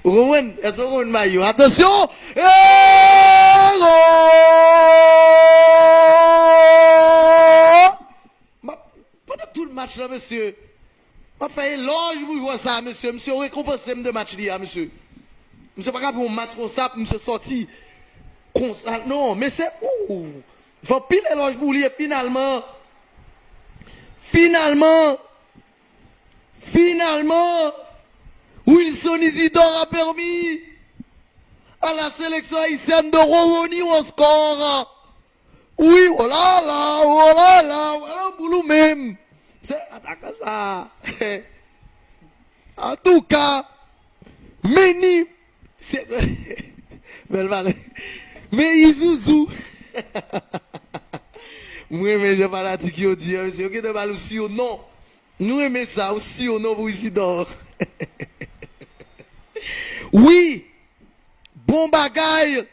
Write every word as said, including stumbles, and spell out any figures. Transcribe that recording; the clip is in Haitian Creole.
Ou konprann? Èske ou konprann bagay yo? Atansyon! Ero! M ap, pandan tout match la, mesye, m ap fè elòj pou jwè sa, mesye. Misye rekonpanse m de match li a, mesye. Misye pa ka pran yon match konsa pou misye sòti konsa. Non, mesye, ou, m fè anpil elòj pou li e finalman, finalman, finalman, Wilson Isidore a pèmi à la sélection haïtienne de revenir au score. Wi, olala, olala, wala boul ou menm. Se atakan sa. Antouka, Meni, se bèl valè. Meni Zuzu. Mwen renmen jan fanatik yo di an, mesye. Yo gentan ba l yon surnom. Nou renmen sa, yon surnom pou Isidore. Wi, bon bagay.